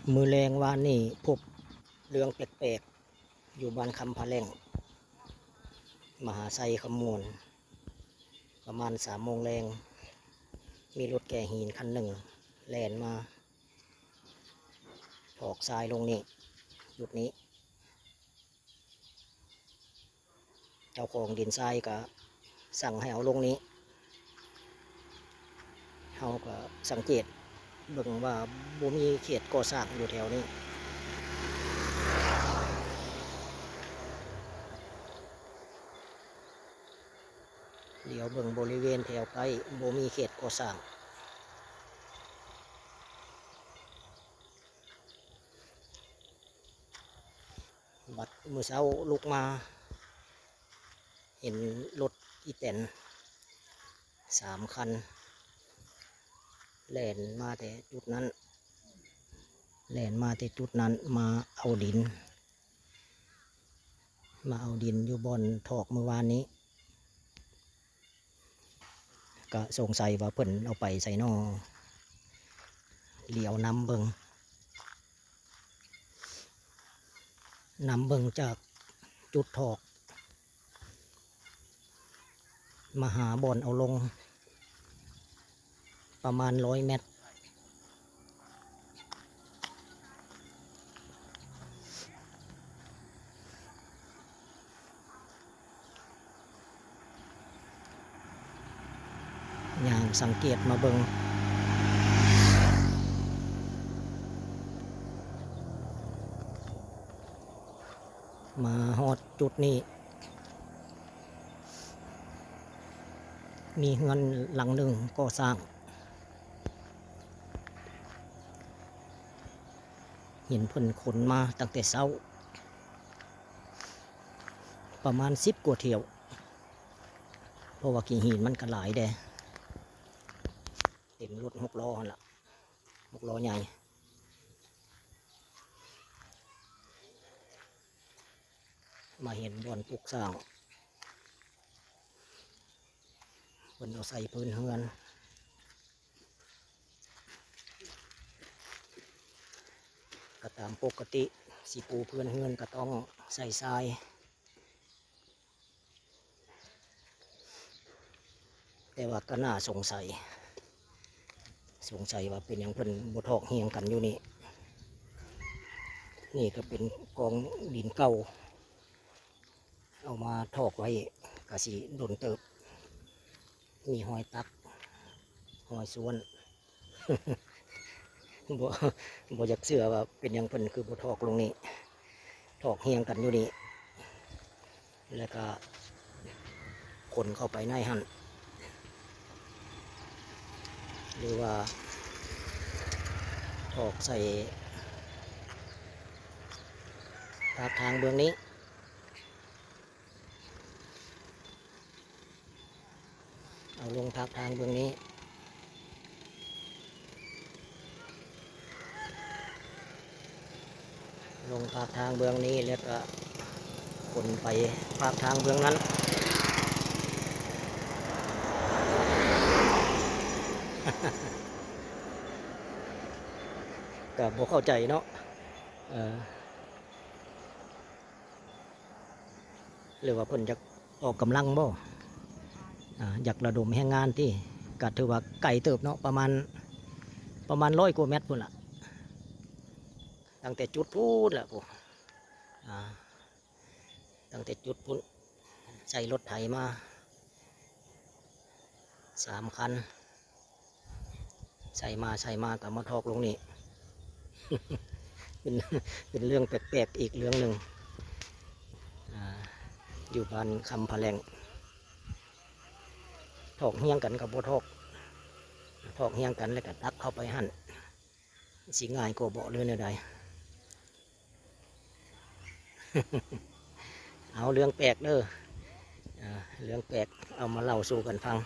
ມື້ແລງວານນີ້ພົບເລື່ອງແປກໆ ຢູ່ບ້ານຄຳພະແລ້ງ ມະຫາໄຊຄຳມ່ວນ ປະມານສາມໂມງແລງ ມີລົດແກ່ຫີນຄັນໜຶ່ງແລ່ນມາຖອກຊາຍລົງນີ້ ຈຸດນີ້. ເຈົ້າຂອງດິນຊາຍກະສັ່ງໃຫ້ເອົາລົງນີ້ ເຮົາກະສັງເກດເບິ່ງວ່າບໍ່ມີເຂດກໍ່ສ້າງຢູ່ແຖວນີ້ ຫຼຽວເບິ່ງບໍລິເວນແຖວໃກ້ບໍ່ມີເຂດກໍ່ສ້າງ. ບັດມື້ເຊົ້າລຸກມາ ເຫັນລົດອີແຕນສາມຄັນ ແລ່ນມາແຕ່ຈຸດນັ້ນ ແລ່ນມາແຕ່ຈຸດນັ້ນ ມາເອົາດິນ ມາເອົາດິນຢູ່ບ່ອນຖອກມື້ວານນີ້. ກະສົງໄສວ່າເພິ່ນເອົາໄປໃສນໍ ຫຼຽວນຳເບິ່ງ ນຳເບິ່ງຈາກຈຸດຖອກ ມາຫາບ່ອນເອົາລົງ ປະມານຮ້ອຍແມັດ. ຍ່າງສັງເກດມາເບິ່ງ ມາຮອດຈຸດນີ້ ມີເຮືອນຫຼັງໜຶ່ງກໍ່ສ້າງ ເຫັນເພິ່ນຂົນມາຕັ້ງແຕ່ເຊົ້າ ປະມານສິບກວ່າຖ້ຽວ ເພາະວ່າຂີ້ຫີນມັນກະຫຼາຍແດ່ ເຕັມລົດຫົກລໍ້ຫັ້ນລະ ຫົກລໍ້ໃຫຍ່. ມາເຫັນບ່ອນປຸກສ້າງ ເພິ່ນເອົາໃສ່ພື້ນເຮືອນ ກະຕາມປົກກະຕິ ຊິປູພື້ນເຮືອນກະຕ້ອງໃສ່ຊາຍ. ແຕ່ວ່າກະໜ້າສົງໄສ ສົງໄສວ່າເປັນຫຍັງເພິ່ນບໍ່ຖອກຮຽງກັນຢູ່ນີ້. ນີ້ກະເປັນກອງດິນເກົ່າ ເອົາມາຖອກໄວ້ກະຊິດົນເຕີບ ມີຮອຍຕັກ ຮອຍຊວນ. ບໍ່ ບໍ່ຢາກເຊື່ອວ່າເປັນຫຍັງເພິ່ນຄືບໍ່ຖອກລົງນີ້ ຖອກຮຽງກັນຢູ່ນີ້ ແລ້ວກະຂົນເຂົ້າໄປໃນຫັ້ນ ຫຼືວ່າຖອກໃສ່ປາກທາງເບື້ອງນີ້. ເອົາລົງປາກທາງເບື້ອງນີ້ ລົງປາກທາງເບື້ອງນີ້ ແລ້ວກະຂົນໄປປາກທາງເບື້ອງນັ້ນ ກະບໍ່ເຂົ້າໃຈເນາະ ເອີ. ຫຼືວ່າເພິ່ນຢາກອອກກຳລັງບໍ່ ອາ ຢາກລະດົມແຮງງານຕິ ກະຖືວ່າໄກເຕີບເນາະ ປະມານ ປະມານຮ້ອຍກວ່າແມັດພຸ້ນລະ ຕັ້ງແຕ່ຈຸດພຸ້ນລະ ອາ ຕັ້ງແຕ່ຈຸດພຸ້ນ ໃຊ້ລົດໄຖມາ ສາມຄັນ ໃສ່ມາໃສ່ມາກະມາຖອກລົງນີ້ ເປັນ ເປັນເລື່ອງແປກໆອີກເລື່ອງໜຶ່ງ ອາ ຢູ່ບ້ານຄຳພະແລ້ງ ຖອກຮຽງກັນກະບໍ່ຖອກ ຖອກຮຽງກັນແລ້ວກະຕັກເຂົ້າໄປຫັ້ນ ຊິງ່າຍກວ່າບໍ່ ຫຼືແນວໃດ? ເອົາເລື່ອງແປກເດີ ເອີ ເລື່ອງແປກເອົາມາເລົ່າສູ່ກັນຟັງ